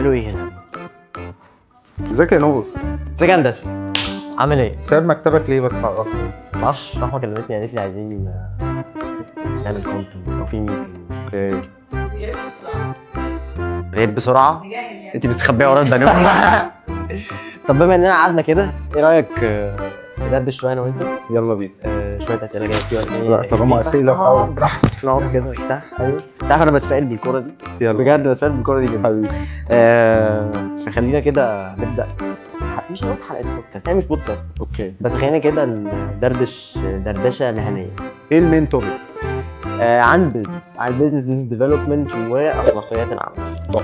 بتعملوا ايه هنا؟ ازيك يا نور؟ ازيك يا هندسة؟ عامل ايه؟ سايب مكتبك ليه بس عرفني؟ معرفش، رحمه كلمتني قالت لي عايزين نعمل content او في meeting. okay. ريت بسرعه، انت مستخبيه ورا البنوك. طب بما اننا قعدنا كده، ايه رايك ندردش شوية انا وانت؟ يلا بينا. شوية اسئلة كده في وقت. لا طالما اسئلة براحتك. نقعد كده وبتاع. ايوه، انت عارف انا بتفائل بالكورة دي. يلا. بجد بتفائل بالكورة دي جدا. حبيبي. فخلينا كده نبدا، مش هنقول حلقة بودكاست، هي مش بودكاست. okay. بس خلينا كده ندردش دردشة مهنيه. ايه ال main topic؟ عن business development واخلاقيات العمل.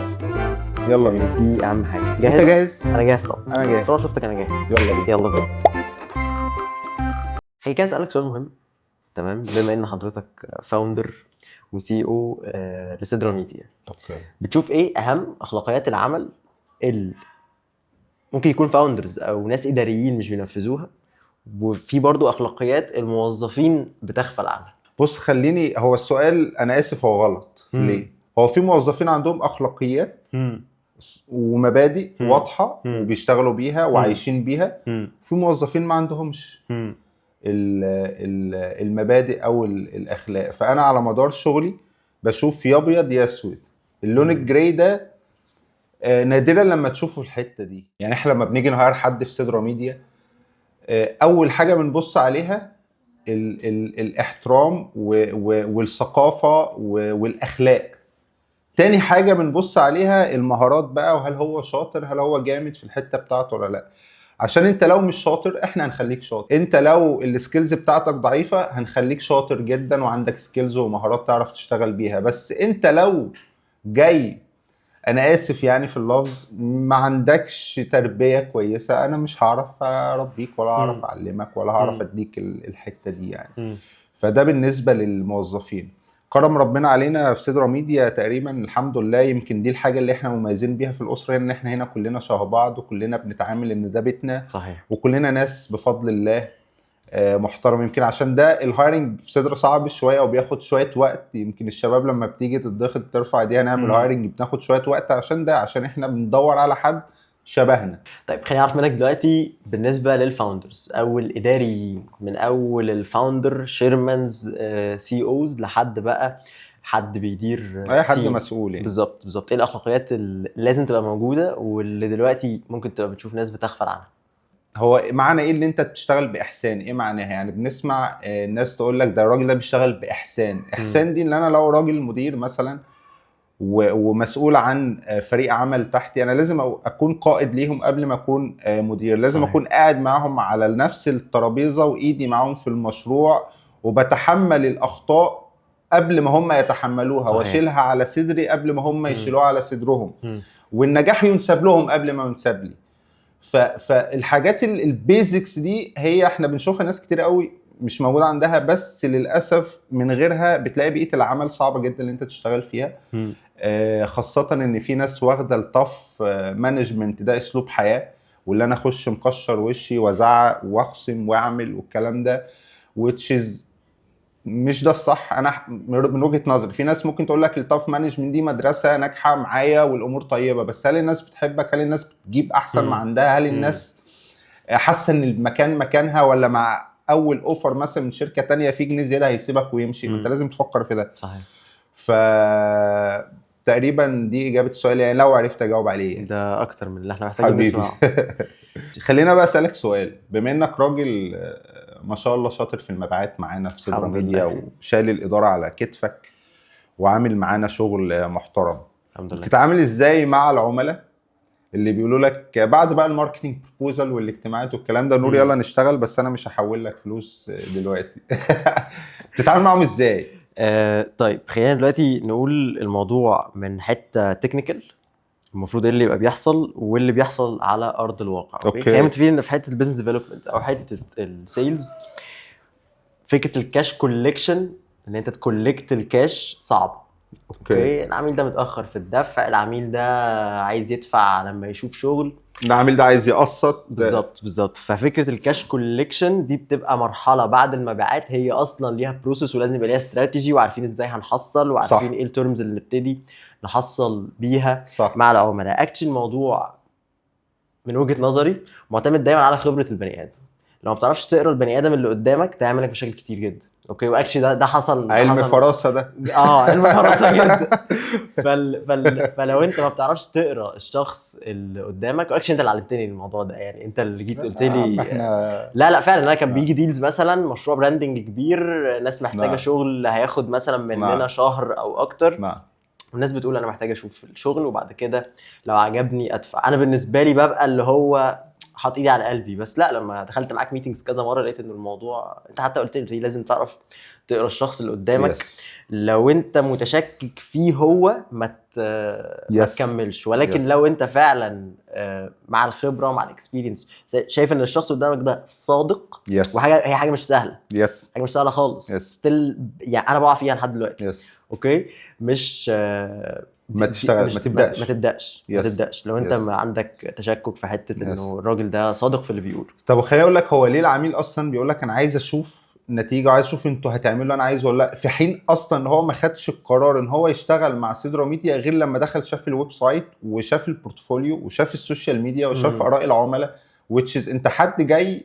يلا بينا. دي اهم حاجه. انت جاهز؟ جاهز؟ انا جاهز طبعا. انا جاهز. طبعا شفتك، انا جاهز. يلا بينا. يلا بينا. خليني كده اسالك سؤال مهم، تمام؟ بما ان حضرتك founder و CEO لسيدرا ميديا، okay. بتشوف ايه اهم اخلاقيات العمل اللي ممكن يكون founders او ناس اداريين مش بينفذوها، وفي برضو اخلاقيات الموظفين بتغفل عنها؟ بص، خليني، هو السؤال انا اسف هو غلط. ليه؟ هو في موظفين عندهم اخلاقيات ومبادئ واضحة وبيشتغلوا بيها وعايشين بيها، في موظفين ما عندهمش المبادئ او الاخلاق. فانا على مدار شغلي بشوف يا ابيض يا اسود، اللون ال gray ده نادرا لما تشوفه الحتة دي. يعني احنا لما بنيجي ن hire حد في سيدرا ميديا، اول حاجة بنبص عليها ال ال الاحترام والثقافة والاخلاق. تاني حاجة بنبص عليها المهارات بقى، وهل هو شاطر، هل هو جامد في الحتة بتاعته ولا لا. عشان انت لو مش شاطر احنا هنخليك شاطر، انت لو ال skills بتاعتك ضعيفة هنخليك شاطر جدا وعندك skills ومهارات تعرف تشتغل بيها. بس انت لو جاي، انا اسف يعني في اللفظ، ما عندكش تربيه كويسه، انا مش هعرف اربيك ولا هعرف اعلمك ولا هعرف اديك الحتة دي يعني. فده بالنسبة للموظفين. كرم ربنا علينا في سيدرا ميديا تقريبا الحمد لله، يمكن دي الحاجة اللي احنا مميزين بيها في الاسره، ان احنا هنا كلنا شبه بعض وكلنا بنتعامل ان ده بيتنا. وكلنا ناس بفضل الله محترم. يمكن عشان ده ال hiring في سيدرا صعب شوية وبياخد شوية وقت. يمكن الشباب لما بتيجي تضغط ترفع ايديها نعمل hiring بناخد شوية وقت عشان ده، عشان احنا بندور على حد شبهنا. طيب، خليني اعرف منك دلوقتي بالنسبة لل founders او الاداري، من اول ال founder، chairmans، CEOs، لحد بقى حد بيدير اي حد team. مسؤول يعني. بالظبط، ايه الاخلاقيات اللي لازم تبقى موجودة واللي دلوقتي ممكن تبقى بتشوف ناس بتغفل عنها؟ هو معنى ايه اللي انت بتشتغل باحسان؟ ايه معناها؟ يعني بنسمع الناس تقول لك ده الراجل ده بيشتغل باحسان. احسان دي ان انا لو راجل مدير مثلا ومسؤول عن فريق عمل تحتي، انا لازم اكون قائد ليهم قبل ما اكون مدير. لازم اكون قاعد معاهم على نفس الترابيزة وايدي معاهم في المشروع وبتحمل الاخطاء قبل ما هم يتحملوها، واشيلها على صدري قبل ما هم يشيلوها على صدرهم، والنجاح ينسب لهم قبل ما ينسب لي. فالحاجات ال basics دي هي احنا بنشوفها ناس كتير قوي مش موجودة عندها، بس للاسف من غيرها بتلاقي بيئة العمل صعبة جدا اللي انت تشتغل فيها. خاصة ان في ناس واخده ال tough management ده اسلوب حياه، واللي انا اخش مكشر وشي وازعق واخصم واعمل والكلام ده، which is مش ده الصح. انا من وجهه نظري، في ناس ممكن تقول لك ال tough management دي مدرسه ناجحة معايا والامور طيبه، بس هل الناس بتحبك؟ هل الناس بتجيب احسن ما عندها؟ هل الناس حاسه ان المكان مكانها، ولا مع اول offer مثلا من شركة تانية في جنيه زيادة هيسيبك ويمشي؟ ما انت لازم تفكر في ده. ف تقريبا دي اجابه السؤال يعني، لو عرفت اجاوب عليه يعني. ده اكتر من اللي احنا محتاجين حبيبي. نسمعه. خلينا بقى اسالك سؤال، بما انك راجل ما شاء الله شاطر في المبيعات معانا في سيدرا الحمد ميديا لله. وشايل الادارة على كتفك وعامل معانا شغل محترم. الحمد لله. بتتعامل ازاي مع العملاء اللي بيقولوا لك بعد بقى ال marketing proposal والاجتماعات والكلام ده: نور، يلا نشتغل، بس انا مش هحول لك فلوس دلوقتي؟ بتتعامل معاهم ازاي؟ طيب، خلينا دلوقتي نقول الموضوع من حتة technical، المفروض ايه اللي يبقى بيحصل واللي بيحصل على ارض الواقع. okay. خلينا متفقين ان في حتة ال business development او حتة ال sales، فكرة ال cash collection، ان انت ت collect ال cash، صعب. okay، العميل ده متاخر في الدفع، العميل ده عايز يدفع لما يشوف شغل. العميل ده عايز يقسط. بالظبط بالظبط. ففكره ال cash collection دي بتبقى مرحلة بعد المبيعات، هي اصلا ليها process ولازم يبقى ليها استراتيجي، وعارفين ازاي هنحصل، وعارفين ايه ال terms اللي نبتدي نحصل بيها مع العملاء. actually الموضوع من وجهه نظري معتمد دايما على خبره البني ادم. لو ما بتعرفش تقرا البني ادم اللي قدامك ده يعمل لك مشاكل كتير جدا، okay؟ و actually ده حصل، ده علم حصل. فراسه ده. اه، علم فراسه جدا. فلو انت ما بتعرفش تقرا الشخص اللي قدامك، و actually انت اللي علمتني الموضوع ده، يعني انت اللي جيت قلت يا عم لي. احنا لا لا، فعلا انا كان بيجي deals مثلا، مشروع branding كبير، ناس محتاجه شغل هياخد مثلا مننا شهر او اكتر، والناس بتقول انا محتاج اشوف الشغل وبعد كده لو عجبني ادفع. انا بالنسبة لي ببقى اللي هو حاطط ايدي على قلبي، بس لا، لما دخلت معاك meetings كذا مرة لقيت ان الموضوع انت حتى قلت لي لازم تعرف تقرا الشخص اللي قدامك. لو انت متشكك فيه هو ما تكملش، ولكن لو انت فعلا مع الخبرة ومع ال experience شايف ان الشخص قدامك ده صادق، وحاجه هي حاجة مش سهله، حاجة مش سهلة خالص، still يعني انا بقع فيها لحد دلوقتي. Okay، مش ما تشتغل، مش ما تبداش. ما تبداش، ما تبداش لو انت ما عندك تشكك في حتة انه الراجل ده صادق في اللي بيقوله. طب خليني اقول لك، هو ليه العميل اصلا بيقول لك انا عايز اشوف نتيجة وعايز اشوف انتوا هتعملوا اللي انا عايزه ولا لا، في حين اصلا ان هو ما خدش القرار ان هو يشتغل مع سيدرا ميديا غير لما دخل شاف ال website وشاف ال portfolio وشاف ال social media وشاف اراء العملاء، which is انت حد جاي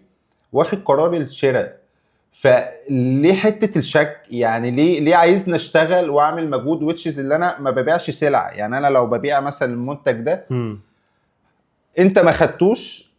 واخد قرار الشراء، فليه حتة الشك؟ يعني ليه عايزني اشتغل واعمل مجهود، which is اللي انا ما ببيعش سلع. يعني انا لو ببيع مثلا المنتج ده انت ما خدتوش،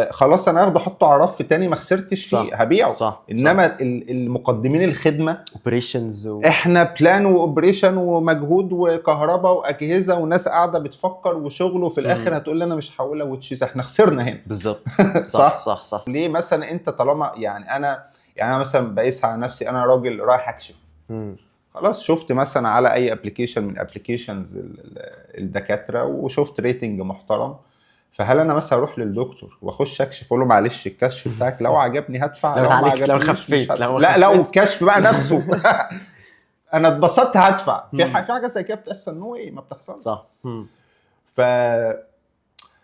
خلاص انا هاخده احطه على رف تاني، ما خسرتش فيه، هبيعه. انما المقدمين الخدمة operations احنا plan و operation ومجهود وكهرباء واجهزة وناس قاعدة بتفكر وشغل، وفي الاخر هتقول لي انا مش هحولها، which is احنا خسرنا هنا. بالظبط. صح؟ صح. ليه مثلا انت طالما يعني انا، يعني انا مثلا بقيسها على نفسي، انا راجل رايح اكشف، خلاص شفت مثلا على اي application من applications الدكاترة وشفت rating محترم، فهل انا مثلا اروح للدكتور واخش اكشف اقول له معلش الكشف بتاعك لو عجبني هدفع، لو لو ما اتعالجت، لو عجبنيش مش خفيت، هدفع. لو لا، لو خفيت. الكشف بقى نفسه انا اتبسطت هدفع. في في حاجة زي كده بتحصل؟ no way، ما بتحصلش.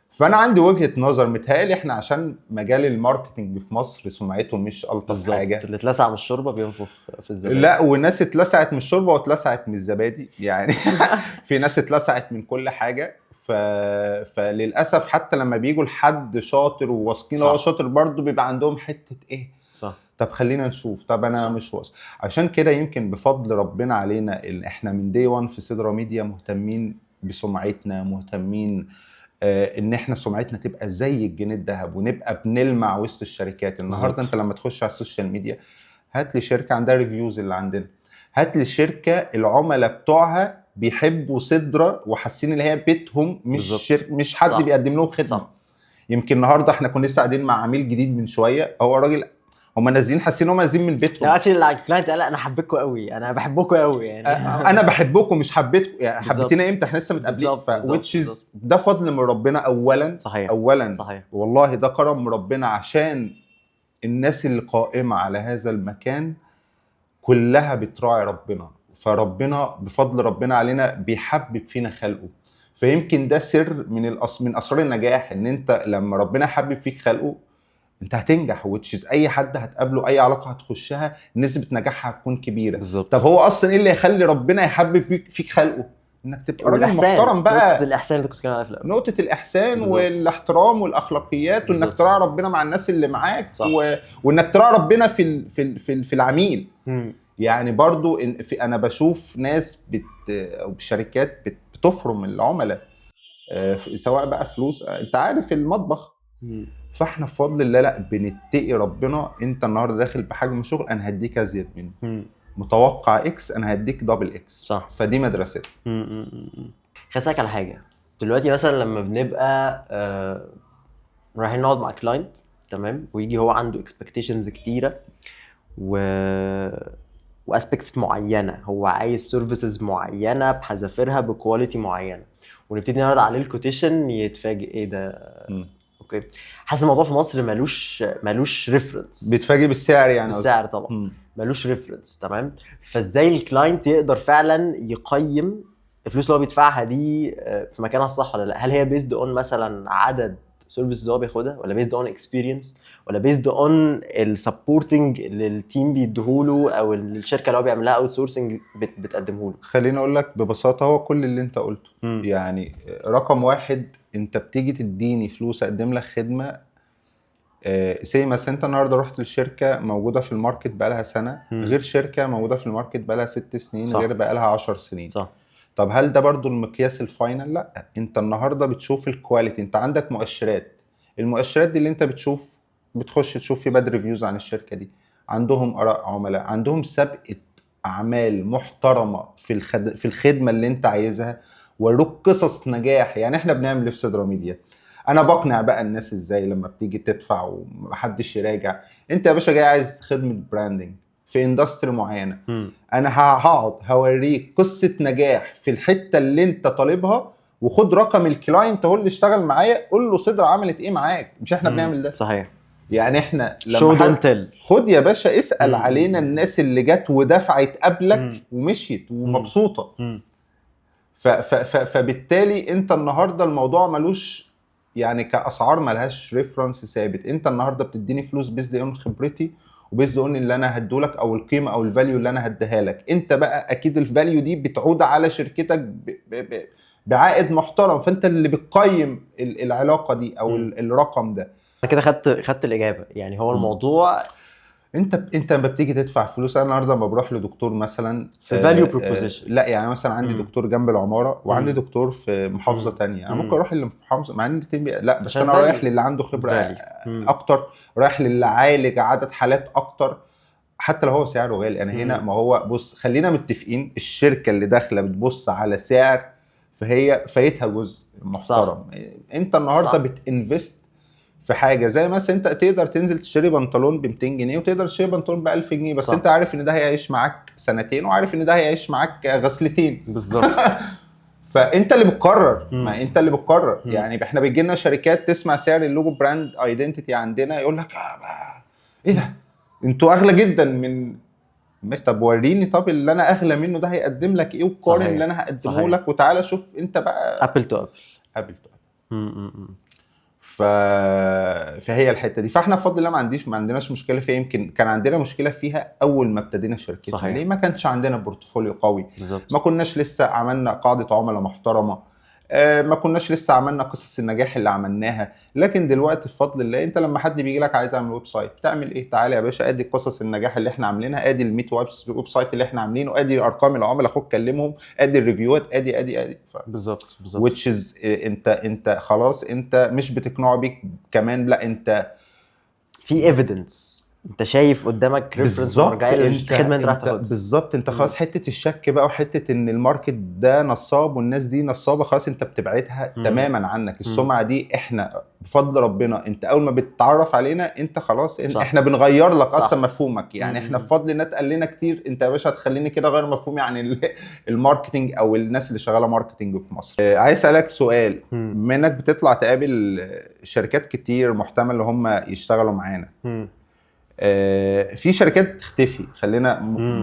فانا عندي وجهه نظر، متهيألي احنا عشان مجال ال marketing في مصر سمعته مش الطف حاجه. اللي اتلسع من الشوربة بينفخ في الزبادي. لا، والناس اتلسعت من الشوربة واتلسعت من الزبادي، يعني في ناس اتلسعت من كل حاجه. فللاسف حتى لما بيجوا لحد شاطر وواثقين هو شاطر برضه بيبقى عندهم حتة ايه، طب خلينا نشوف، طب انا مش واثق. عشان كده يمكن بفضل ربنا علينا ان احنا من day 1 في سيدرا ميديا مهتمين بسمعتنا، مهتمين ان احنا سمعتنا تبقى زي الجنيه الذهب ونبقى بنلمع وسط الشركات. النهارده انت لما تخش على ال social media هات لي شركة عندها reviews اللي عندنا، هات لي شركة العملاء بتوعها بيحبوا سدرة وحاسين ان هي بيتهم، مش مش حد بيقدم لهم خدمه. يمكن النهارده احنا كنا لسه قاعدين مع عميل جديد من شويه، هو راجل هم نازلين حاسين ان هم نازلين من بيتهم. لا، actually ال client قال انا حبيتكم قوي، انا بحبكم قوي يعني. انا بحبكم مش حبيتكم، يعني حبيتنا امتى؟ احنا لسه متقابلين. Which is ده فضل من ربنا اولا. اولا والله ده كرم من ربنا، عشان الناس اللي قائمة على هذا المكان كلها بتراعي ربنا، فربنا بفضل ربنا علينا بيحبب فينا خلقه. فيمكن ده سر من اسرار النجاح، ان انت لما ربنا يحبب فيك خلقه انت هتنجح، which is اي حد هتقابله، اي علاقة هتخشها، نسبه نجاحها هتكون كبيره. طب هو اصلا ايه اللي يخلي ربنا يحبب فيك خلقه؟ انك تبقى راجل والإحسان. محترم بقى. نقطة الإحسان اللي كنت بتتكلم عليها في الأول. نقطة الإحسان والاحترام والأخلاقيات، وإنك تراعي ربنا مع الناس اللي معاك، وإنك تراعي ربنا في العميل. يعني برضو إن في أنا بشوف ناس أو شركات بتفرم العملاء، سواء بقى فلوس، أنت عارف المطبخ. فاحنا بفضل الله لا بنتقي ربنا. انت النهارده داخل بحجم شغل انا هديك ازيد منه، متوقع X انا هديك double X. فدي مدرستنا. خليني اسالك على حاجة دلوقتي، مثلا لما بنبقى رايحين نقعد مع client، تمام، ويجي هو عنده expectations كتيرة و aspects معينه، هو عايز services معينة بحذافيرها ب quality معينه، ونبتدي نعرض عليه ال quotation يتفاجئ ايه ده. Okay، حاسس الموضوع في مصر ملوش reference. بيتفاجئ بالسعر يعني قصدي. بالسعر طبعا. ملوش reference، تمام. فازاي ال client يقدر فعلا يقيم الفلوس اللي هو بيدفعها دي في مكانها الصح ولا لا؟ هل هي based on مثلا عدد services هو بياخدها، ولا based on experience، ولا based on ال supporting اللي ال team بيديهوله او الشركة اللي هو بيعمل لها outsourcing بتقدمه له؟ خليني اقول لك ببساطه، هو كل اللي انت قلته. يعني رقم واحد، انت بتيجي تديني فلوس اقدم لك خدمه، زي مثلا انت النهارده رحت لشركة موجودة في ال market بقالها سنه، غير شركة موجودة في ال market بقالها 6 سنين، غير بقالها 10 سنين. طب هل ده برضو المقياس ال final؟ لا، انت النهارده بتشوف ال quality، انت عندك مؤشرات. المؤشرات دي اللي انت بتشوف، بتخش تشوف في bad reviews عن الشركة دي، عندهم اراء عملاء، عندهم سابقه اعمال محترمه في الخدمة اللي انت عايزها، وروك قصص نجاح. يعني احنا بنعمل ايه في سدرا ميديا؟ انا بقنع بقى الناس ازاي لما بتيجي تدفع ومحدش يراجع؟ انت يا باشا جاي عايز خدمة branding في industry معينه، انا هقعد هوريك قصة نجاح في الحتة اللي انت طالبها، وخد رقم ال client هو اللي اشتغل معايا، قول له سدرا عملت ايه معاك. مش احنا بنعمل ده؟ صحيح. يعني احنا لما show don't tell. خد يا باشا اسال علينا الناس اللي جت ودفعت قبلك ومشيت ومبسوطه. ف ف ف فبالتالي انت النهارده الموضوع ملوش، يعني كاسعار ملهاش reference ثابت. انت النهارده بتديني فلوس based on خبرتي و based on اللي انا هدولك او القيمة او ال value اللي انا هديها لك. انت بقى اكيد ال value دي بتعود على شركتك ب بعائد محترم، فانت اللي بتقيم العلاقة دي او الرقم ده. انا كده خدت الاجابه، يعني هو الموضوع انت لما بتيجي تدفع فلوس، انا النهارده لما بروح لدكتور مثلا في value proposition. لا، يعني مثلا عندي دكتور جنب العمارة وعندي دكتور في محافظة تانية، انا ممكن اروح اللي في محافظه، مع ان الاتنين لا، بس عشان انا value. رايح للي عنده خبره value. اكتر، رايح للي عالج عدد حالات اكتر، حتى لو هو سعره غالي. انا هنا ما هو بص، خلينا متفقين، الشركة اللي داخله بتبص على سعر فهي فايتها جزء محترم. انت النهارده بت invest في حاجه، زي مثلا انت تقدر تنزل تشتري بنطلون ب 200 جنيه وتقدر تشتري بنطلون ب 1000 جنيه، بس انت عارف ان ده هيعيش معاك سنتين وعارف ان ده هيعيش معاك غسلتين. فانت اللي بتقرر. ما انت اللي بتقرر. يعني احنا بيجي لنا شركات تسمع سعر ال logo brand identity عندنا يقول لك ايه ده، انتوا اغلى جدا من، ماشي، طب وريني، طب اللي انا اغلى منه ده هيقدم لك ايه، وقارن اللي انا هقدمه لك، وتعالى شوف انت بقى. apple to apple. apple to apple. فهي الحتة دي، فاحنا بفضل الله ما عندناش مشكلة فيها. يمكن كان عندنا مشكلة فيها اول ما ابتدينا شركتنا. ليه؟ ما كانش عندنا portfolio قوي. ما كناش لسه عملنا قاعدة عملاء محترمه، ما كناش لسه عملنا قصص النجاح اللي عملناها. لكن دلوقتي بفضل الله، انت لما حد بيجي لك عايز اعمل website، بتعمل ايه؟ تعالى يا باشا، ادي قصص النجاح اللي احنا عاملينها، ادي ال 100 website اللي احنا عاملينه، ادي ارقام العملاء، خد كلمهم، ادي ال review هات، ادي ادي ادي. بالظبط بالظبط. which is انت خلاص، انت مش بتقنعه بيك كمان، لا، انت في evidence، انت شايف قدامك reference ومرجعيه للخدمة اللي انت رايح انت تاخدها. بالظبط، انت خلاص حتة الشك بقى وحتة ان ال market ده نصاب والناس دي نصابه، خلاص انت بتبعدها تماما عنك السمعة دي. احنا بفضل ربنا، انت اول ما بتتعرف علينا انت خلاص احنا بنغير لك اصلا مفهومك. يعني احنا بفضل الله اتقال لنا كتير انت يا باشا هتخليني كده غير مفهومي عن ال marketing او الناس اللي شغالة marketing في مصر. عايز اسالك سؤال. بما انك بتطلع تقابل شركات كتير محتمل ان هم يشتغلوا معانا، في شركات بتختفي، خلينا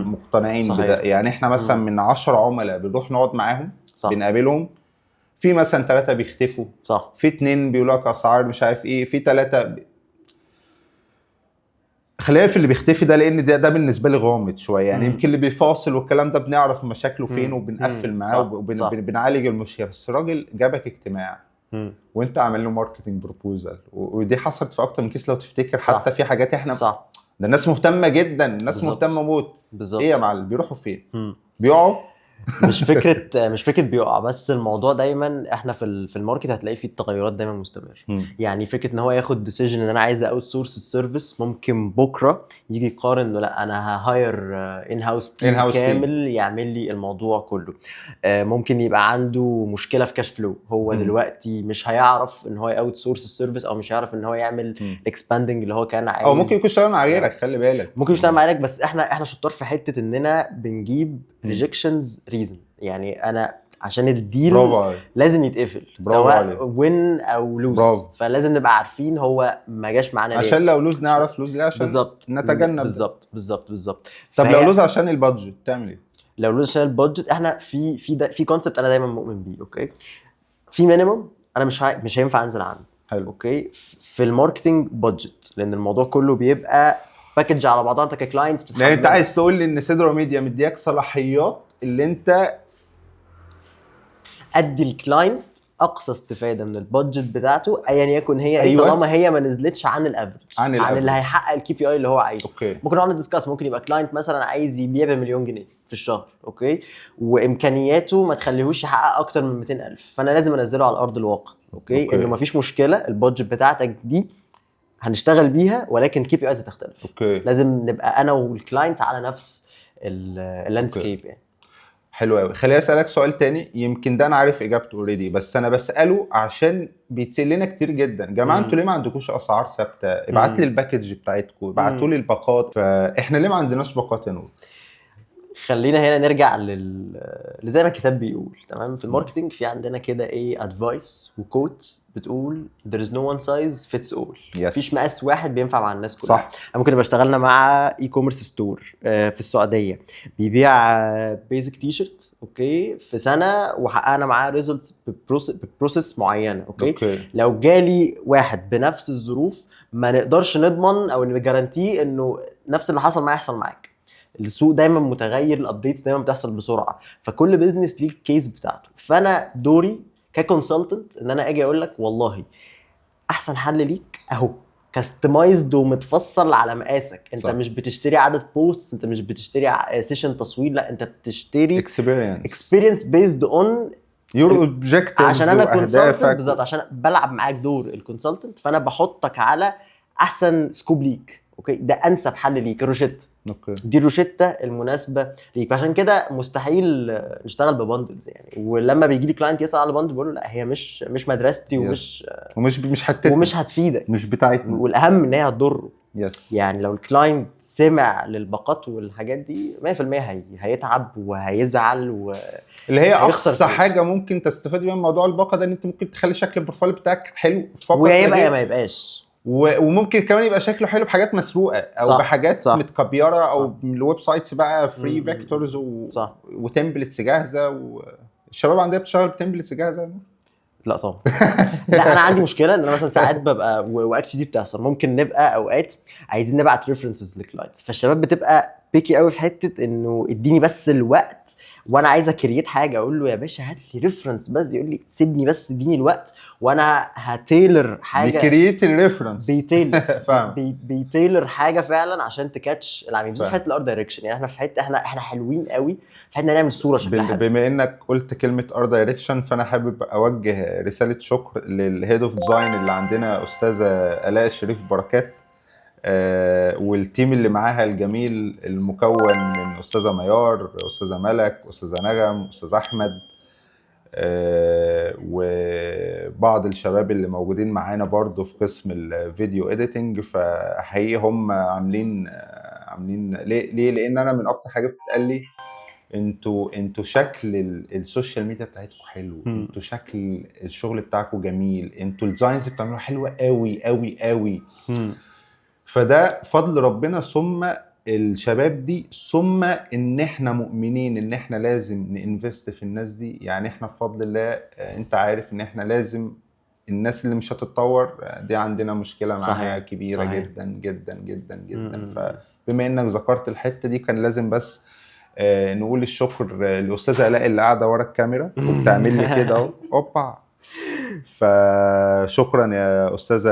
مقتنعين بده. يعني احنا مثلا من 10 عملاء بنروح نقعد معاهم، بنقابلهم، في مثلا ثلاثة بيختفوا، في اتنين بيقولوا لك اسعار مش عارف ايه، في ثلاثة خلينا في اللي بيختفي ده، لان ده بالنسبة لي غامض شويه. يعني يمكن اللي بيفاصل والكلام ده بنعرف مشاكله فين وبنقفل معاه وبنعالج المشكله. بس الراجل جابك اجتماع وانت عامل له marketing proposal، ودي حصلت في اكتر من case لو تفتكر. حتى في حاجات احنا ده الناس مهتمة جدا، الناس مهتمة موت. ايه يا معلم، بيروحوا فين؟ بيقعوا؟ مش فكره بيقع، بس الموضوع دايما احنا في ال market هتلاقي فيه التغيرات دايما مستمر. يعني فكرة ان هو ياخد decision ان انا عايز outsource ال service، ممكن بكره يجي يقارن انه لا، انا ه hire in-house team In-house team. كامل يعمل لي الموضوع كله. ممكن يبقى عنده مشكلة في cash flow، هو دلوقتي مش هيعرف ان هو outsource ال service او مش هيعرف ان هو يعمل ال expanding اللي هو كان عايز. او ممكن يكون اشتغل مع غيرك، خلي بالك. ممكن يشتغل معاك، بس احنا شطار في حتة اننا بنجيب rejections reason. يعني انا عشان ال deal برافو عليك. لازم يتقفل، برافو سواء عليك. win او lose. فلازم نبقى عارفين هو ما جاش معانا ليه. عشان لو lose نعرف lose ليه، عشان نتجنب ده. بالظبط. طب لو lose عشان ال budget تعمل ايه؟ لو lose عشان ال budget، احنا في في ده في concept انا دايما مؤمن بيه، okay؟ في minimum انا مش هينفع انزل عنه. حلو. okay، في ال marketing budget، لان الموضوع كله بيبقى package على بعضها، انت ك client يعني انت بتتحملها. عايز تقول لي ان سيدرا ميديا مدياك صلاحيات اللي انت ادي ال client اقصى استفاده من ال budget بتاعته ايا يكن هي ايه، طالما هي ما نزلتش عن ال average، عن عن اللي ال average. هيحقق ال KPI اللي هو عايزه. ممكن نقعد ن discuss، ممكن يبقى client مثلا عايز يبيع بمليون جنيه في الشهر، okay، وامكانياته ما تخليهوش يحقق اكتر من 200,000، فانا لازم انزله على ارض الواقع، okay، انه ما فيش مشكله، ال budget بتاعتك دي هنشتغل بيها، ولكن KPIs هتختلف. لازم نبقى انا وال client على نفس ال landscape يعني. حلو قوي. خليني اسالك سؤال تاني، يمكن ده انا عارف اجابته already، بس انا بساله عشان بيتسال لنا كتير جدا. جماعه، انتوا ليه ما عندكوش اسعار ثابته؟ ابعت لي ال package بتاعتكم، ابعتوا لي الباقات. فاحنا ليه ما عندناش باقات يا نور؟ خلينا هنا نرجع لزي ما الكتاب بيقول، تمام؟ في ال marketing في عندنا كده ايه advice و quote بتقول there is no one size fits all. مفيش مقاس واحد بينفع مع الناس كلها. أنا ممكن نبقى اشتغلنا مع e-commerce store في السعودية بيبيع basic t-shirt، okay، في سنه، وحققنا معاه results ب process معينه، okay؟ لو جالي واحد بنفس الظروف ما نقدرش نضمن او ن guarantee انه نفس اللي حصل معايا يحصل معاك. السوق دايما متغير، ال updates دايما بتحصل بسرعه، فكل business ليه ال case بتاعته. فانا دوري ك consultant ان انا اجي اقول لك والله احسن حل ليك اهو، customized ومتفصل على مقاسك انت. مش بتشتري عدد posts، انت مش بتشتري session تصوير، لا، انت بتشتري experience. experience based on your objectives. عشان انا consultant بالظبط، عشان بلعب معاك دور ال consultant، فانا بحطك على احسن scope ليك، okay، ده انسب حل ليك، الروشته دي الروشته المناسبة ليك. عشان كده مستحيل نشتغل ب bundles يعني، ولما بيجي لي client يسال على bundle بقول له لا، هي مش مدرستي ومش ومش مش حتتنا. ومش هتفيدك. مش بتاعتنا. والاهم ان هي هتضره. يعني لو ال client سمع للباقات والحاجات دي 100% هيتعب وهيزعل و اللي هي هيخسر اقصى فلوس. حاجة ممكن تستفاد بيها من موضوع الباقه ده ان انت ممكن تخلي شكل ال profile بتاعك حلو فقط ويا لا يبقى يا غير. ما يبقاش. وممكن كمان يبقى شكله حلو بحاجات مسروقه او بحاجات متكبيره او من ال websites بقى free vectors و templates جاهزه. والشباب عندنا بتشتغل ب templates جاهزه؟ لا طبعا لا. انا عندي مشكلة ان انا مثلا ساعات ببقى و actually دي بتحصل، ممكن نبقى اوقات عايزين نبعت references ل clients، فالشباب بتبقى picky قوي في حتة انه اديني بس الوقت وانا عايز ا create حاجه. اقول له يا باشا هات لي reference بس، يقول لي سيبني بس اديني الوقت وانا ه tailor حاجه. بي create ال reference. بي tailor. فاهم. بي tailor حاجة فعلا عشان ت catch العميل، بالذات في فاهم. حتة ال art direction. يعني احنا في حتة احنا حلوين قوي في حتة نعمل صوره شكلها حلو. بما انك قلت كلمة art direction، فانا حابب اوجه رسالة شكر لل head of design اللي عندنا استاذه الاء شريف بركات، وال team اللي معاها الجميل المكون من استاذه ميار، استاذه ملك، استاذه نغم، استاذ احمد، وبعض الشباب اللي موجودين معانا برضو في قسم ال video editing. فحقيقي هم عاملين ليه ليه؟ لان انا من اكتر حاجة بتتقال لي انتوا شكل ال social media بتاعتكم حلو، انتوا شكل الشغل بتاعكم جميل، انتوا ال designs بتعملوها حلوة قوي قوي قوي. فده فضل ربنا ثم الشباب دي، ثم ان احنا مؤمنين ان احنا لازم ن invest في الناس دي. يعني احنا بفضل الله، انت عارف ان احنا لازم الناس اللي مش هتتطور، دي عندنا مشكلة معاها كبيرة جدا جدا جدا جدا. فبما انك ذكرت الحتة دي كان لازم بس نقول الشكر للاستاذه الاء اللي قاعدة ورا الكاميرا وبتعمل لي كده اهو اوبا. فشكرا يا استاذه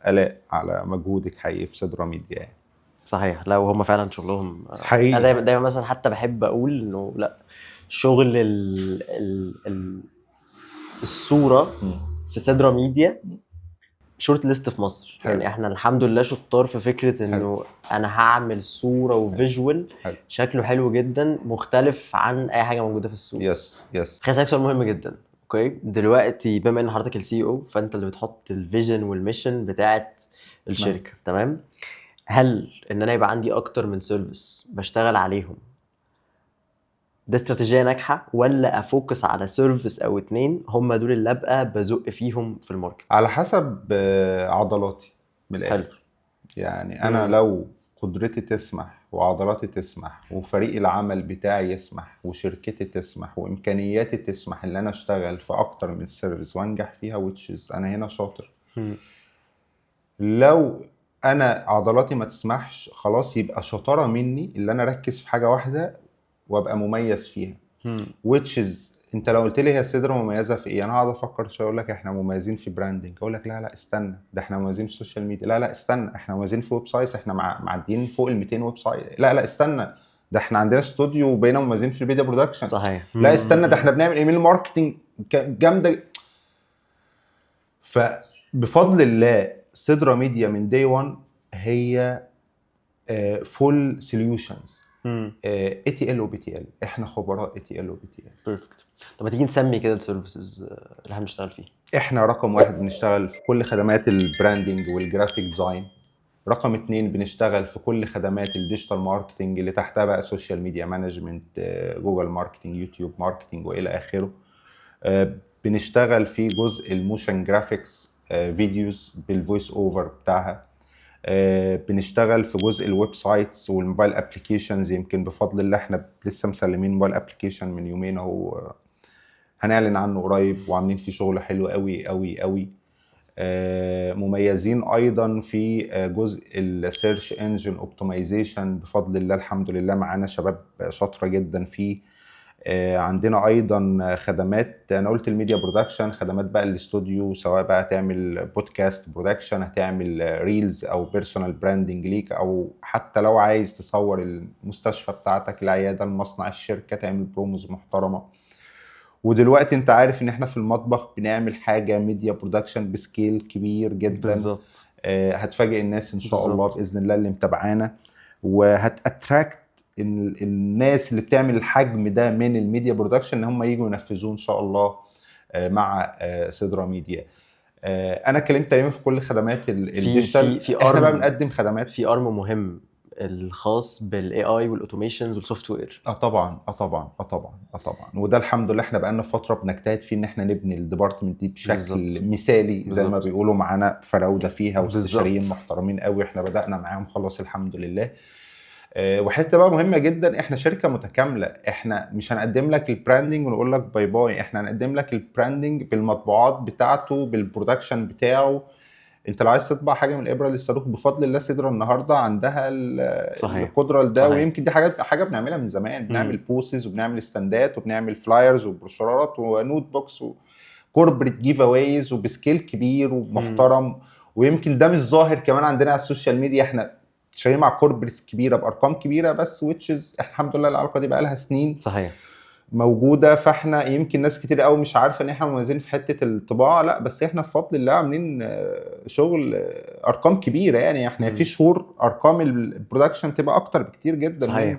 الاء على مجهودك حقيقي في سدرا ميديا يعني. صحيح، لا وهم فعلا شغلهم حقيقي. انا دايما دايما مثلا حتى بحب اقول انه لا، شغل ال ال ال الصورة في سدرا ميديا short list في مصر. يعني احنا الحمد لله شطار في فكرة انه انا هعمل صوره و visual شكله حلو جدا مختلف عن اي حاجة موجودة في السوق. خليني اسالك سؤال مهم جدا، okay؟ دلوقتي بما ان حضرتك ال CEO، فانت اللي بتحط ال vision وال mission بتاعت الشركه، تمام؟ هل ان انا يبقى عندي اكتر من service بشتغل عليهم ده استراتيجية ناجحه، ولا ا focus على service او اتنين هم دول اللي ابقى بزق فيهم في ال market؟ على حسب عضلاتي من الاخر. يعني انا لو قدرتي تسمح وعضلاتي تسمح وفريق العمل بتاعي يسمح وشركتي تسمح وامكانياتي تسمح ان انا اشتغل في اكتر من service وانجح فيها، which is انا هنا شاطر. لو انا عضلاتي ما تسمحش خلاص، يبقى شطارة مني اللي انا اركز في حاجة واحدة وابقى مميز فيها. which is انت لو قلت لي هي سيدرا مميزة في ايه، انا هقعد افكر شويه، اقول لك احنا مميزين في branding، اقول لك لا لا استنى، ده احنا مميزين في ال social media، لا لا استنى احنا مميزين في websites، احنا معديين فوق ال 200 website، لا لا استنى ده احنا عندنا استوديو وبقينا مميزين في ال video production، لا استنى ده احنا بنعمل email marketing جامده. فبفضل الله سيدرا ميديا من day 1 هي full solutions، اي تي ال وبي تي ال، احنا خبراء اي تي ال وبي تي ال. perfect. طب ما تيجي نسمي كده ال services اللي احنا بنشتغل فيه. احنا رقم واحد بنشتغل في كل خدمات ال branding وال graphic design. رقم اتنين بنشتغل في كل خدمات ال digital marketing اللي تحتها بقى social media management، Google marketing، YouTube marketing والى اخره. بنشتغل في جزء ال motion graphics، videos بال voice over بتاعها. بنشتغل في جزء ال websites وال mobile applications. يمكن بفضل الله احنا لسه مسلمين mobile application من يومين اهو، هنعلن عنه قريب، وعاملين فيه شغل حلو قوي قوي قوي. مميزين ايضا في جزء ال search engine optimization، بفضل الله الحمد لله معانا شباب شاطرة جدا فيه. عندنا ايضا خدمات، انا قلت ال media production، خدمات بقى الاستوديو، سواء بقى تعمل podcast production، هتعمل reels او personal branding ليك، او حتى لو عايز تصور المستشفى بتاعتك، العياده، المصنع، الشركه، تعمل promos محترمه. ودلوقتي انت عارف ان احنا في المطبخ بنعمل حاجة media production ب scale كبير جدا. هتفاجئ الناس ان شاء الله باذن الله اللي متابعانا، وهت attract الناس اللي بتعمل الحجم ده من ال media production ان هم يجوا ينفذوه ان شاء الله مع سيدرا ميديا. انا اتكلمت تقريبا في كل خدمات ال digital. في احنا بقى arm بنقدم خدمات، في arm مهم الخاص بال AI وال automations وال software. اه طبعا، اه طبعا، اه طبعا، اه طبعا. وده الحمد لله احنا بقالنا فترة بنجتهد فيه ان احنا نبني ال department دي بشكل مثالي زي ما بيقولوا. معانا فراوده فيها واستشاريين محترمين قوي، احنا بدانا معاهم خلاص الحمد لله. وحتة بقى مهمة جدا، احنا شركة متكامله، احنا مش هنقدم لك ال branding ونقول لك bye bye، احنا هنقدم لك ال branding بالمطبوعات بتاعته، بال production بتاعه. انت لو عايز تطبع حاجة من الابره للصاروخ، بفضل الله سيدرا النهارده عندها القدرة لده. ويمكن دي حاجة بنعملها من زمان، بنعمل booths وبنعمل ستاندات وبنعمل flyers وبروشورات و notebooks و corporate giveaways وب scale كبير ومحترم. ويمكن ده مش ظاهر كمان عندنا على ال social media، احنا شغالين مع corporates كبيرة بارقام كبيره، بس which is احنا الحمد لله العلاقة دي بقى لها سنين موجوده. فاحنا يمكن ناس كتير قوي مش عارفه ان احنا مميزين في حتة الطباعه، لا بس احنا بفضل الله عاملين شغل ارقام كبيره. يعني احنا في شهور ارقام ال production تبقى اكتر بكتير جدا من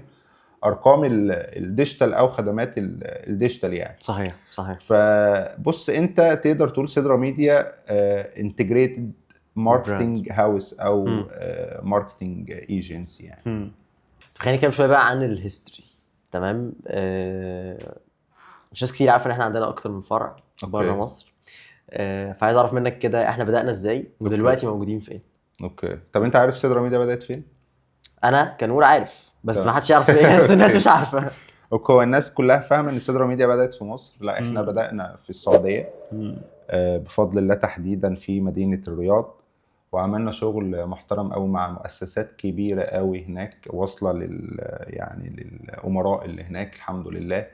ارقام ال digital او خدمات ال digital يعني. صحيح صحيح فبص، انت تقدر تقول سيدرا ميديا integrated marketing house او marketing agency يعني. طب خلينا نتكلم شوية بقى عن ال history، تمام؟ مش ناس كتير عارفه ان احنا عندنا اكتر من فرع بره مصر، فعايز اعرف منك كده احنا بدأنا ازاي ودلوقتي موجودين فين؟ okay، طب انت عارف سيدرا ميديا بدات فين؟ انا كنور عارف، بس ما حدش يعرف ايه، بس الناس مش عارفه. okay، هو الناس كلها فاهمه ان سيدرا ميديا بدات في مصر، لا احنا بدانا في السعوديه، بفضل الله تحديدا في مدينة الرياض، وعملنا شغل محترم قوي مع مؤسسات كبيرة قوي هناك واصله يعني للامراء اللي هناك الحمد لله.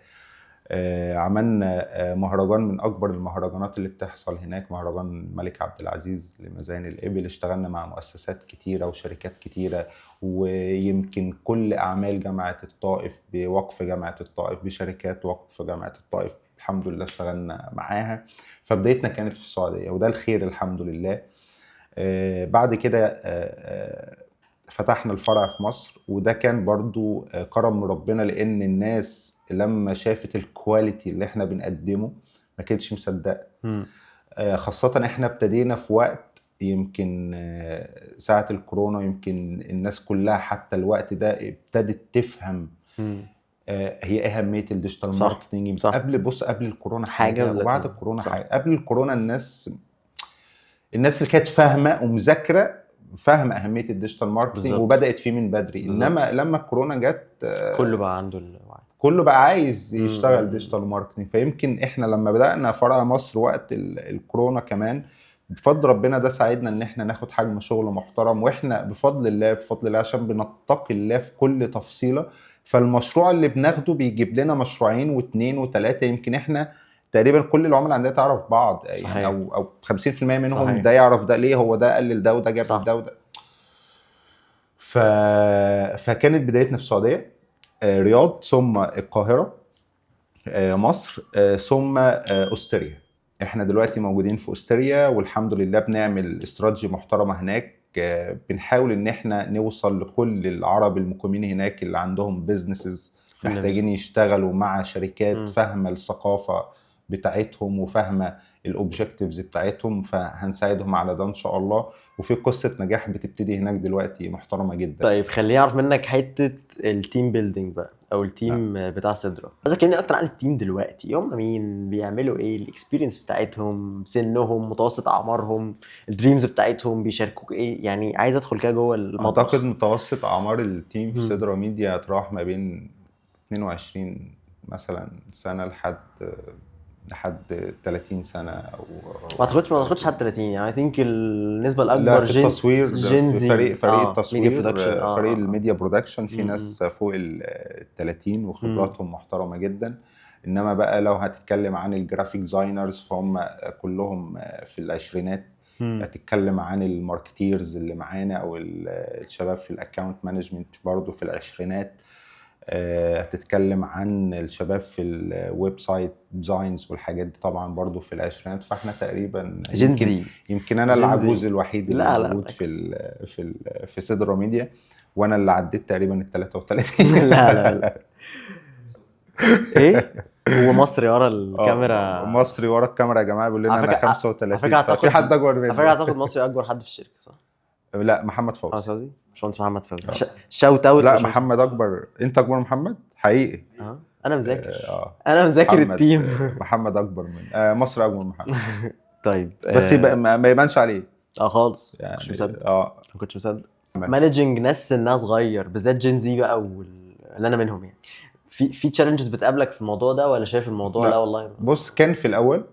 عملنا مهرجان من اكبر المهرجانات اللي بتحصل هناك، مهرجان الملك عبد العزيز لمزاين الابل. اشتغلنا مع مؤسسات كتيرة وشركات كتيره، ويمكن كل اعمال جامعه الطائف، بوقف جامعه الطائف، بشركات وقف جامعه الطائف، الحمد لله اشتغلنا معاها. فبدايتنا كانت في السعودية وده الخير الحمد لله. بعد كده فتحنا الفرع في مصر، وده كان برضو كرم من ربنا، لان الناس لما شافت ال quality اللي احنا بنقدمه ما كانتش مصدقه. خاصة احنا ابتدينا في وقت يمكن ساعة الكورونا، يمكن الناس كلها حتى الوقت ده ابتدت تفهم هي ايه اهمية ال digital marketing. يمكن قبل، بص، قبل الكورونا حاجة حاجة ودلوقتي وبعد حاجة. الكورونا حاجة. قبل الكورونا الناس اللي كانت فاهمه ومذاكره فاهمه اهمية ال digital marketing وبدات فيه من بدري. انما لما الكورونا جت كله بقى عنده الوعي. كله بقى عايز يشتغل digital marketing. فيمكن احنا لما بدانا فرع مصر وقت الكورونا كمان، بفضل ربنا ده ساعدنا ان احنا ناخد حجم شغل محترم، واحنا بفضل الله بفضل الله عشان بنتقي الله في كل تفصيله، فالمشروع اللي بناخده بيجيب لنا مشروعين واثنين وثلاثة. يمكن احنا تقريبا كل العملاء عندنا تعرف بعض يعني. صحيح. او 50% منهم. صحيح. ده يعرف ده ليه، هو ده قلل ده وده جاب ده وده. فكانت بدايتنا في السعودية، رياض، ثم القاهرة، مصر، ثم Austria. احنا دلوقتي موجودين في Austria والحمد لله بنعمل استراتيجي محترمه هناك. بنحاول ان احنا نوصل لكل العرب المقيمين هناك اللي عندهم businesses محتاجين يشتغلوا مع شركات فاهمه الثقافة بتاعتهم وفاهمه ال objectives بتاعتهم، فهنساعدهم على ده ان شاء الله. وفي قصة نجاح بتبتدي هناك دلوقتي محترمه جدا. طيب خليني اعرف منك حتة ال team building بقى، او ال team بتاع سدرة. عايز كلمني اكتر عن ال team دلوقتي، هم مين، بيعملوا ايه، ال experience بتاعتهم، سنهم، متوسط اعمارهم، ال dreams بتاعتهم، بيشاركوك ايه؟ يعني عايز ادخل كده جوه المطبخ. اعتقد متوسط اعمار ال team في سدرة ميديا تراوح ما بين 22 مثلا سنة لحد 30 سنة او ما اعتقدش حتى 30 يعني. I think النسبة الاكبر في التصوير، في فريق التصوير، فريق ال media production، في ناس فوق ال 30 وخبراتهم محترمه جدا. انما بقى لو هتتكلم عن ال graphic designers فهم كلهم في العشرينات. هتتكلم عن ال marketers اللي معانا او الشباب في ال account management برضو في العشرينات. هتتكلم عن الشباب في ال website designs والحاجات دي طبعا برضو في العشرينات. فاحنا تقريبا يمكن انا العجوز الوحيد اللي موجود في في سدرة ميديا، وانا اللي عديت تقريبا ال 33. لا لا لا ايه هو مصري ورا الكاميرا، مصري ورا الكاميرا يا جماعة بيقول لنا انا 35. في حد اكبر مني؟ على فكرة اعتقد مصري اكبر حد في الشركة صح؟ لا محمد فوزي. باشمهندس محمد فوزي، shout out. لا محمد اكبر، انت اكبر محمد حقيقي. انا مذاكر، انا مذاكر ال team. محمد اكبر من مصر، اكبر من محمد. طيب بس يبقى ما يبانش عليه خالص يعني. مش مصدق. ما كنتش مصدق. managing ناس سنها صغير بالذات Gen Z بقى واللي انا منهم يعني، في challenges بتقابلك في الموضوع ده ولا شايف الموضوع؟ لا والله بص، كان في الاول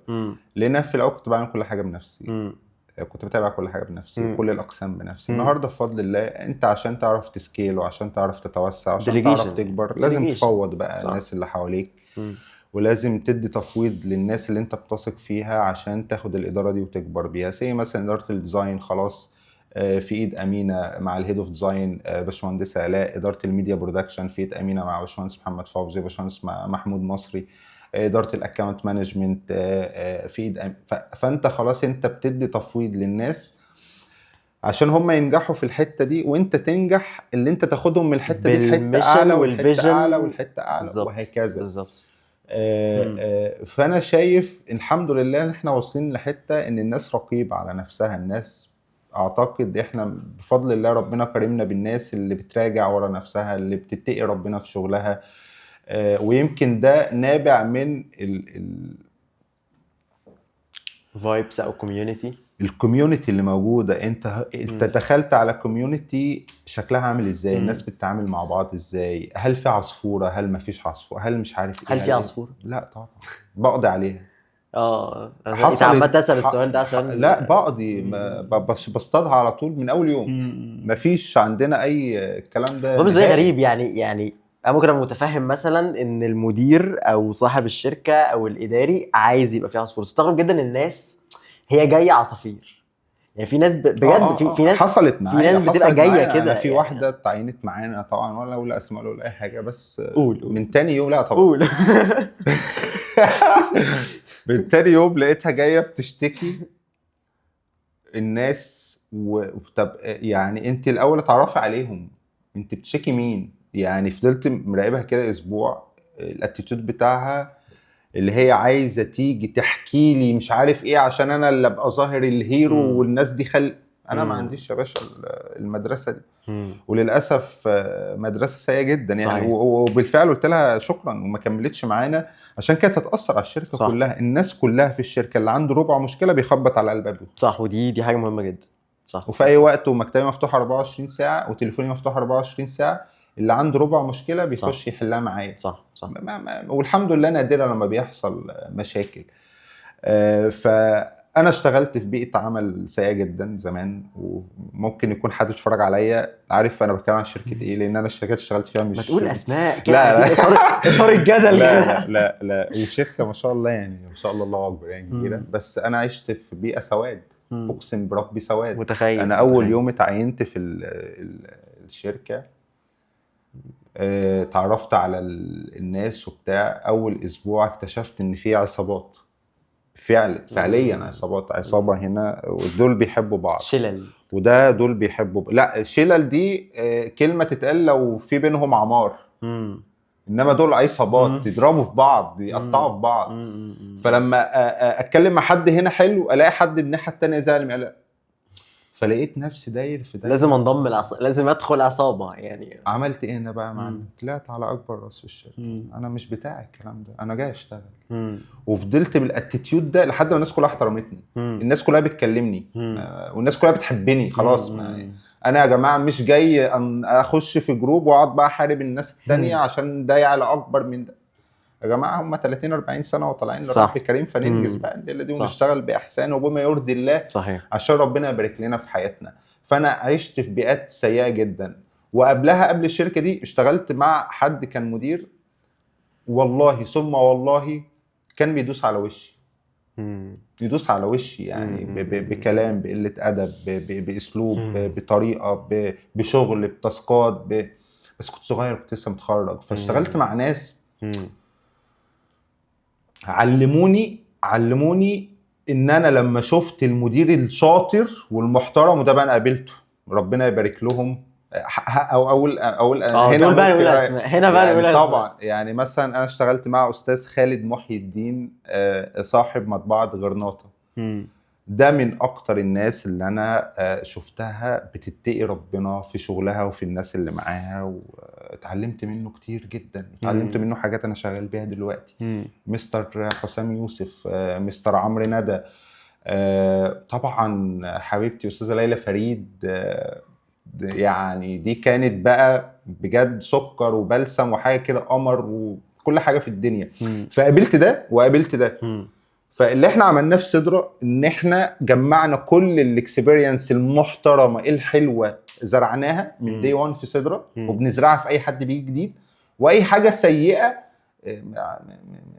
لان في الاول كنت بعمل كل حاجة بنفسي. كنت بتابع كل حاجة بنفسي، كل الاقسام بنفسي. النهارده بفضل الله انت عشان تعرف ت scale وعشان تعرف تتوسع وعشان تعرف تكبر لازم تفوض بقى. الناس اللي حواليك، ولازم تدي تفويض للناس اللي انت بتثق فيها عشان تاخد الادارة دي وتكبر بيها. زي مثلا ادارة ال design خلاص في ايد امينه مع ال head of design باشمهندسه الاء، ادارة ال media production في ايد امينه مع باشمهندس محمد فوزي باشمهندس محمود مصري، ادارة ال account management في ايد. فانت خلاص انت بتدي تفويض للناس عشان هم ينجحوا في الحتة دي وانت تنجح، اللي انت تاخدهم من الحتة دي لحته اعلى والحتة اعلى والحتة اعلى وهكذا. بالظبط. فانا شايف الحمد لله ان احنا واصلين لحته ان الناس رقيبه على نفسها. الناس اعتقد احنا بفضل الله ربنا كرمنا بالناس اللي بتراجع ورا نفسها، اللي بتتقي ربنا في شغلها. ويمكن ده نابع من ال vibes او community، ال community اللي موجودة. انت دخلت على community شكلها عامل ازاي، الناس بتتعامل مع بعض ازاي، هل في عصفوره، هل ما فيش عصفوره، هل مش عارف ايه، هل في عصفوره؟ لا طبعا بقضي عليها. انا عمال اسال السؤال ده عشان لا بقضي، بصطادها على طول من اول يوم. مفيش عندنا اي الكلام ده. بالنسبة لي غريب يعني انا ممكن ابقى متفهم مثلا ان المدير او صاحب الشركة او الاداري عايز يبقى فيه عصفور، استغرب جدا الناس هي جاية عصافير يعني. في ناس بجد في ناس حصلت معايا، في ناس بتبقى جاية كده. في واحدة اتعينت معانا طبعا ولا اقول اسماء ولا اي حاجة، بس قول. من تاني يوم، لا طبعا قول. من تاني يوم لقيتها جاية بتشتكي الناس طب يعني انت الاول اتعرفي عليهم، انت بتشتكي مين؟ يعني فضلت مراقبها كده اسبوع، ال attitude بتاعها اللي هي عايزه تيجي تحكي لي مش عارف ايه عشان انا اللي ابقى ظاهر ال hero والناس دي انا ما عنديش يا باشا المدرسة دي. وللاسف مدرسه سيئه جدا يعني. وبالفعل قلت لها شكرا وما كملتش معانا عشان كانت هتاثر على الشركة. صح. كلها الناس كلها في الشركة اللي عنده ربع مشكلة بيخبط على الباب. صح، ودي حاجة مهمة جدا. صح. وفي اي وقت، ومكتبي مفتوح 24 ساعة وتليفوني مفتوح 24 ساعة، اللي عنده ربع مشكلة بيخش يحلها معايا. صح صح. ما والحمد لله نادرا لما بيحصل مشاكل. فانا اشتغلت في بيئة عمل سيئه جدا زمان، وممكن يكون حد بيتفرج عليا عارف انا بتكلم عن شركة ايه، لان انا الشركات اللي اشتغلت فيها مش ما تقول اسماء كده. لا، لا. عايزين اثار الجدل لا كده. لا لا لا، وشركه ما شاء الله يعني، ما شاء الله الله اكبر يعني كبيره، بس انا عشت في بيئة سواد، اقسم بربي سواد. متخيل. انا اول متخيل. يوم اتعينت في الشركة، اتعرفت على الناس وبتاع، اول اسبوع اكتشفت ان في عصابات، فعليا عصابات، عصابة هنا ودول بيحبوا بعض، شلل، وده دول بيحبوا لا شلل دي كلمة تتقال لو في بينهم عمار، انما دول عصابات يضربوا في بعض، يقطعوا في بعض. فلما اتكلم مع حد هنا حلو، الاقي حد الناحية الثانية زعل من، فلقيت نفسي داير في ده. لازم انضم لازم ادخل عصابة يعني. عملت ايه انا بقى يا معلم؟ طلعت على اكبر راس في الشركة، انا مش بتاع الكلام ده، انا جاي اشتغل. وفضلت بال attitude ده لحد ما الناس كلها احترمتني، الناس كلها بتكلمني، والناس كلها بتحبني خلاص. ما انا يا جماعة مش جاي أن اخش في group واقعد بقى احارب الناس التانية عشان ده يعلى اكبر من ده. يا جماعة هم 30 40 سنة وطالعين لرب كريم، فننجز بقى الليلة دي ونشتغل باحسان وبما يرضي الله، عشان ربنا يبارك لنا في حياتنا. فانا عشت في بيئات سيئه جدا، وقبلها قبل الشركة دي اشتغلت مع حد كان مدير، والله ثم والله كان بيدوس على وشي، يدوس على وشي يعني بكلام، بقلة ادب، باسلوب، بطريقة، بشغل، بتاسكات، بس كنت صغير، كنت لسه متخرج. فاشتغلت مع ناس علموني ان انا لما شفت المدير الشاطر والمحترم، وده بقى انا قابلته ربنا يبارك لهم، او اول هنا دول بقى نقول اسماء، هنا بقى يعني نقول اسماء طبعا. يعني مثلا انا اشتغلت مع استاذ خالد محي الدين، صاحب مطبعة غرناطة. ده من اكتر الناس اللي انا شفتها بتتقي ربنا في شغلها وفي الناس اللي معاها، واتعلمت منه كتير جدا، اتعلمت منه حاجات انا شغال بيها دلوقتي. مستر حسام يوسف، مستر عمرو ندى، طبعا حبيبتي استاذه ليلى فريد، يعني دي كانت بقى بجد سكر وبلسم وحاجه كده قمر وكل حاجة في الدنيا. فقابلت ده وقابلت ده. فاللي احنا عملناه في سدرة ان احنا جمعنا كل ال experience المحترمة الحلوة، زرعناها من day 1 في سدرة، وبنزرعها في اي حد بيجي جديد. واي حاجة سيئه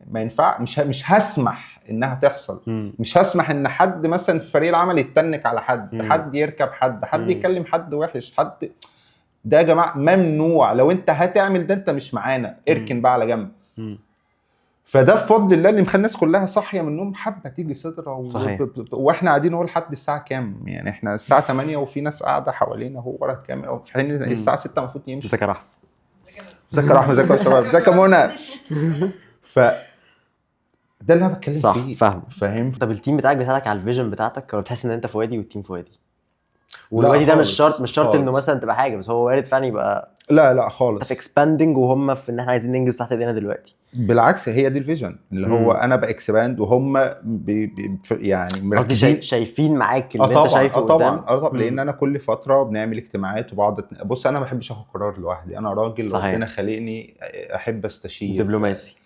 ما ينفع، مش هسمح انها تحصل. مش هسمح ان حد مثلا في فريق العمل يتنك على حد، حد يركب حد، حد يكلم حد وحش، حد ده يا جماعة ممنوع. لو انت هتعمل ده انت مش معانا، اركن بقى على جنب. فده بفضل الله اللي مخلي الناس كلها صاحية من النوم حابة تيجي سدرة واحنا قاعدين نقول لحد الساعة كام، يعني احنا الساعة 8 وفي ناس قاعدة حوالينا اهو ورا الكاميرا، في حين الساعة 6 المفروض يمشي. ازيك يا رحمه؟ ازيك يا رحمه؟ ازيك يا شباب؟ ازيك يا منى؟ ف ده اللي انا بتكلم فيه. فاهم. فاهم. طب ال team بتاعك بيساعدك على ال vision بتاعتك، ولا بتحس ان انت في وادي وال team في وادي؟ والوادي ده مش شرط، مش شرط انه مثلا تبقى حاجة، بس هو وارد فعلا يبقى لا لا خالص، انت في expanding وهم في ان احنا عايزين ننجز تحت ايدينا دلوقتي. بالعكس، هي دي ال vision اللي هو انا ب expand وهم بي بي يعني مركزين، شايفين معاك اللي انت شايفه. طبعا طبعا، لان انا كل فترة بنعمل اجتماعات وبقعد. بص انا ما بحبش اخد قرار لوحدي، انا راجل ربنا خلقني احب استشير، دبلوماسي.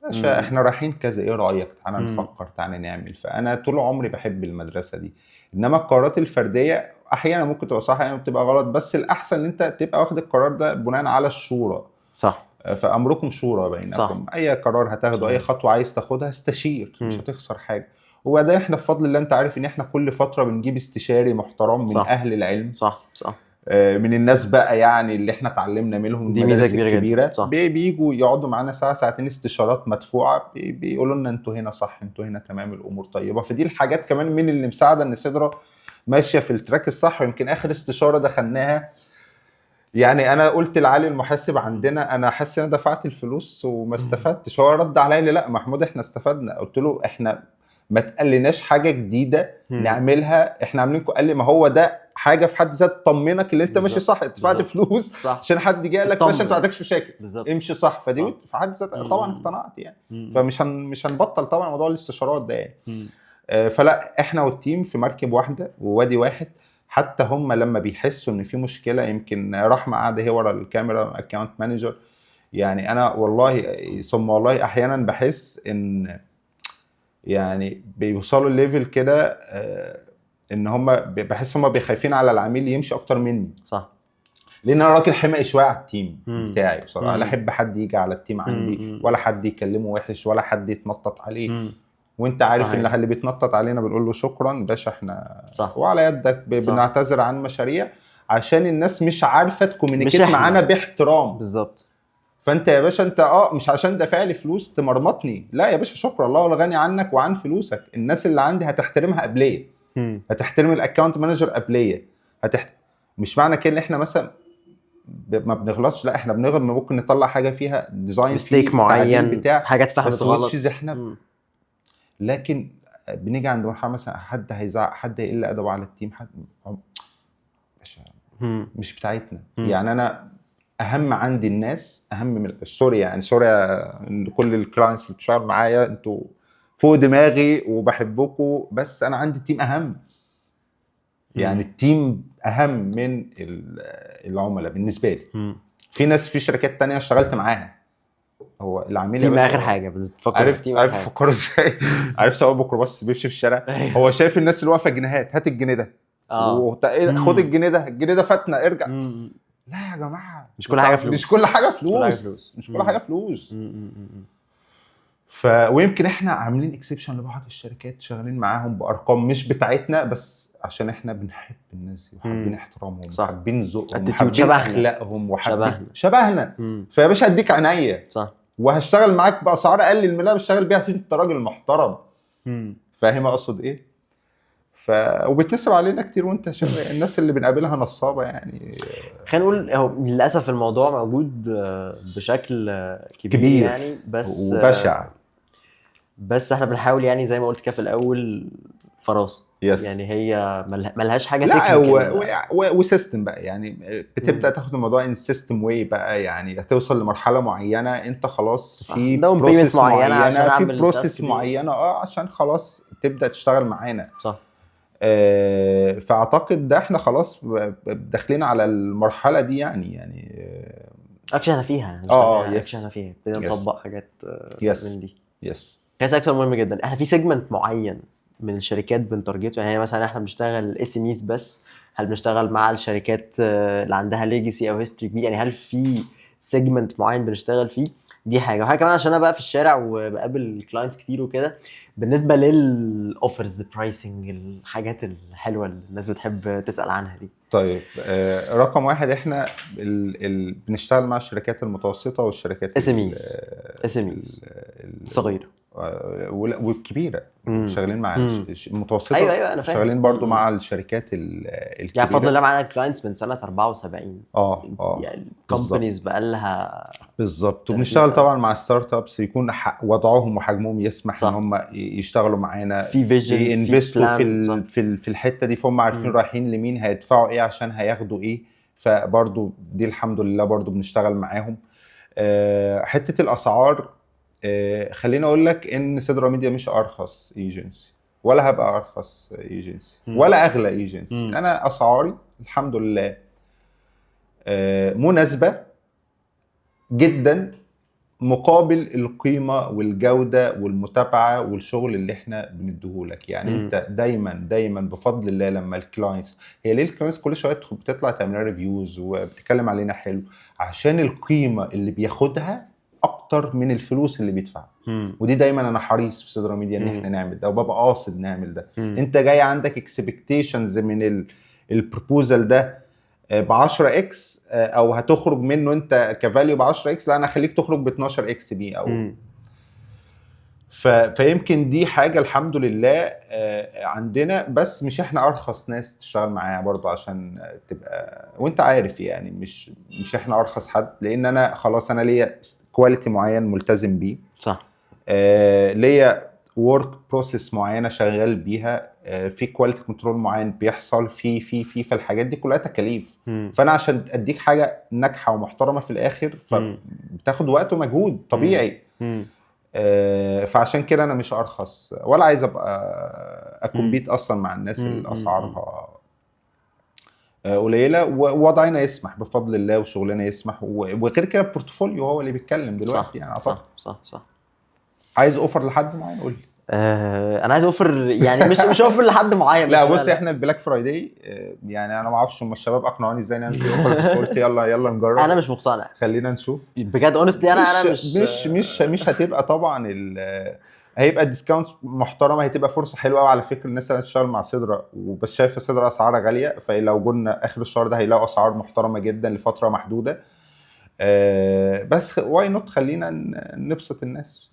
باشا احنا رايحين كذا، ايه رايك؟ تعالى نفكر، تعالى نعمل. فانا طول عمري بحب المدرسة دي. انما القرارات الفردية احيانا ممكن تبقى صح، احيانا بتبقى غلط، بس الاحسن ان انت تبقى واخد القرار ده بناء على الشورى. صح. فامركم شورى بينكم. صح. اي قرار هتاخده، اي خطوة عايز تاخدها، استشير، مش هتخسر حاجة. وبعدين احنا بفضل الله انت عارف ان احنا كل فترة بنجيب استشاري محترم من اهل العلم. صح صح. من الناس بقى يعني اللي احنا اتعلمنا منهم، دي ميزة كبيرة جدا. صح. بييجوا يقعدوا معانا ساعة ساعتين استشارات مدفوعة، بيقولوا لنا انتوا هنا صح، انتوا هنا تمام، الامور طيبة. فدي الحاجات كمان من اللي مساعدة ان سدرة ماشية في ال track الصح. ويمكن اخر استشاره دخلناها، يعني انا قلت لعلي المحاسب عندنا انا حاسس ان انا دفعت الفلوس وما استفدتش. هو رد عليا لا محمود احنا استفدنا. قلت له احنا ما تقلناش حاجة جديدة نعملها، احنا عاملين. قال لي ما هو ده حاجة في حد ذات تطمنك اللي انت ماشي صح، دفعت فلوس صح. عشان حد جه قال لك باشا انت ما عندكش مشاكل، امشي صح. فدي في حد ذات طبعا اقتنعت يعني. فمش مش هنبطل طبعا موضوع الاستشارات ده يعني. فلا احنا وال team في مركب واحدة ووادي واحد. حتى هم لما بيحسوا ان في مشكلة، يمكن رحمه قاعدة هي ورا الكاميرا account manager، يعني انا والله ثم والله احيانا بحس ان يعني بيوصلوا level كده ان هم بحس هم بيخايفين على العميل يمشي اكتر مني. لان انا راجل حمقي شوية على ال team بتاعي بصراحه. لا احب حد يجي على ال team عندي ولا حد يكلمه وحش ولا حد يتنطط عليه. وانت عارف ان اللي بيتنطط علينا بنقول له شكرا باشا، احنا وعلى يدك بنعتذر عن مشاريع عشان الناس مش عارفه مش ت communicate إحنا. معانا باحترام. فانت يا باشا انت مش عشان دافع لي فلوس تمرمطني، لا يا باشا شكرا، الله الغني عنك وعن فلوسك. الناس اللي عندي هتحترمها قبليه، هتحترم ال account manager قبليه، مش معنى كده ان احنا مثلا ما بنغلطش، لا احنا بنغلط، ممكن نطلع حاجة فيها design mistake معين، بتاع حاجة اتفهمت بس غلط. which is احنا لكن بنيجي عند مرحلة مثلا حد هيزعق، حد هيقل ادبه على ال team، حد باشا مش بتاعتنا. يعني انا اهم عندي الناس اهم من sorry، يعني sorry يا كل ال clients اللي بتشتغل معايا، انتوا فوق دماغي وبحبكم، بس انا عندي team اهم. يعني ال team اهم من العملاء بالنسبة لي. في ناس في شركات تانية اشتغلت معاها هو العميل يا team باشا اخر حاجه، بتفكر عارف في team عارف آخر حاجة. بيفكروا ازاي؟ عارف سواق ميكروباص بيمشي في الشارع، هو شايف الناس اللي واقفة جنيهات، هات الجنيه ده إيه ده؟ خد الجنيه ده، الجنيه ده فاتنا، ارجع. لا يا جماعه، مش كل حاجة فلوس. مش كل حاجة كل حاجة فلوس. فلوس. مش كل حاجة فلوس. ويمكن احنا عاملين exception لبعض الشركات، شغالين معاهم بارقام مش بتاعتنا، بس عشان احنا بنحب الناس دي وحابين احترامهم وحابين ذوقهم Attitude وحابين شبهنا. اخلاقهم وحابين شبهنا. شبهنا. فيا باشا هديك عينيا وهشتغل معاك باسعار اقل من اللي انا بشتغل بيها عشان انت راجل محترم. فاهم اقصد ايه؟ وبتنسب علينا كتير، وانت الناس اللي بنقابلها نصابه يعني. خلينا نقول هو للاسف الموضوع موجود بشكل كبير، كبير يعني، بس وبشع. بس احنا بنحاول يعني زي ما قلت كده في الاول فراسه. يعني هي ملهاش حاجة لا technical. و system بقى، يعني بتبدا تاخد الموضوع in system way بقى، يعني هتوصل لمرحلة معينة انت خلاص في down payment process معينة عشان في أعمل process ال task دي. معينة عشان خلاص تبدا تشتغل معانا. فاعتقد ده احنا خلاص داخلين على المرحلة دي يعني actually احنا فيها، مش actually احنا فيها، ابتدينا نطبق حاجات من دي. عايز اسالك سؤال مهم جدا، احنا في segment معين من الشركات بن target ه؟ يعني مثلا احنا بنشتغل SMEs بس، هل بنشتغل مع الشركات اللي عندها legacy او history كبير؟ يعني هل في segment معين بنشتغل فيه؟ دي حاجه. وحاجه كمان عشان انا بقى في الشارع وبقابل clients كتير وكده، بالنسبة لل offers، pricing، الحاجات الحلوة اللي الناس بتحب تسال عنها دي. طيب، رقم واحد احنا بنشتغل مع الشركات المتوسطة والشركات SMEs. SMEs. صغيرة. والكبيره. شغالين مع المتوسطه. أيوة، أنا فاهم. شغالين برضو مع الشركات الكبيره. يعني بفضل الله معانا clients من سنة 74. اه يعني companies بقى لها بالظبط. 30 وبنشتغل سنة. طبعا مع startups يكون وضعهم وحجمهم يسمح ان هم يشتغلوا معانا، في vision، في ي invest وا في plan. في الحتة دي، فهم عارفين رايحين لمين، هيدفعوا ايه عشان هياخدوا ايه، فبرضو دي الحمد لله برضو بنشتغل معاهم. حتة الاسعار، خليني اقول لك ان سيدرا ميديا مش ارخص agency ولا هبقى ارخص agency ولا اغلى agency. انا اسعاري الحمد لله مناسبة جدا مقابل القيمة والجودة والمتابعة والشغل اللي احنا بنديهولك يعني. انت دايما دايما بفضل الله لما ال clients، هي ليه ال clients كل شوية بتطلع تعمل reviews وبتتكلم علينا حلو؟ عشان القيمة اللي بياخدها اكتر من الفلوس اللي بيدفعها. ودي دايما انا حريص في سيدرا ميديا ان احنا نعمل ده، وببقى قاصد نعمل ده. انت جاي عندك expectations من ال proposal ده ب 10 x او هتخرج منه انت ك value ب 10 x، لا انا هخليك تخرج ب 12 x بي او فيمكن دي حاجة الحمد لله عندنا، بس مش احنا ارخص ناس تشتغل معاها برضو عشان تبقى وانت عارف، يعني مش احنا ارخص حد، لان انا خلاص انا ليا quality معين ملتزم بيه. ليا work process معينة شغال بيها، في quality control معين بيحصل في فالحاجات دي كلها تكاليف. فانا عشان اديك حاجة ناجحة ومحترمه في الاخر فبتاخد وقت ومجهود طبيعي. فعشان كده انا مش ارخص ولا عايز ابقى ا compete اصلا مع الناس اللي اسعارها قليله، ووضعنا يسمح بفضل الله وشغلنا يسمح، وغير كده ال portfolio هو اللي بيتكلم دلوقتي. يعني اعتقد صح. عايز offer لحد معين قول لي. انا عايز offer، يعني مش offer لحد معين. لا بص، احنا ال Black Friday، يعني انا ما اعرفش هم الشباب اقنعوني ازاي نعمل فيه offer، بس قلت يلا يلا نجرب. انا مش مقتنع. خلينا نشوف. بجد honestly انا مش مش هتبقى طبعا هيبقى discount محترمه، هتبقى فرصة حلوة قوي على فكرة الناس اللي تشتغل مع سدرة وبس شايفه سدرة اسعارها غاليه، فلو جولنا اخر الشهر ده هيلاقوا اسعار محترمه جدا لفترة محدوده. بس why not، خلينا نبسط الناس.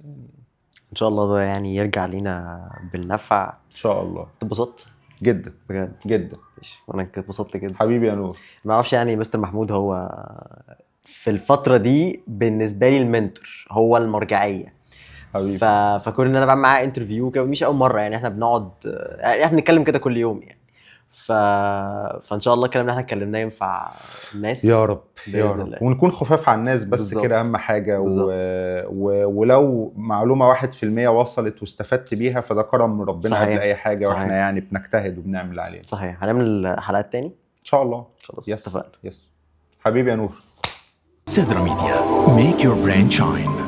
ان شاء الله ده يعني يرجع لينا بالنفع. ان شاء الله. اتبسطت؟ جدا. بجد؟ جدا. ماشي، وانا اتبسطت جدا. حبيبي يا نور. ما اعرفش يعني مستر محمود هو في الفترة دي بالنسبة لي ال mentor، هو المرجعيه. حبيبي. فكون ان انا بعمل معاه interview كده مش اول مره، يعني احنا بنقعد، يعني احنا بنتكلم كده كل يوم يعني، فان شاء الله الكلام اللي احنا اتكلمناه ينفع الناس. يا رب يا بإذن رب الله. ونكون خفاف على الناس بس. كده اهم حاجه. ولو معلومة 1% وصلت واستفدت بيها فده كرم من ربنا قبل اي حاجه. واحنا يعني بنجتهد وبنعمل اللي علينا. صحيح. هنعمل حلقات تاني؟ ان شاء الله. خلاص. yes. اتفقنا. yes حبيبي يا نور. Sidra Media. Make your brand shine.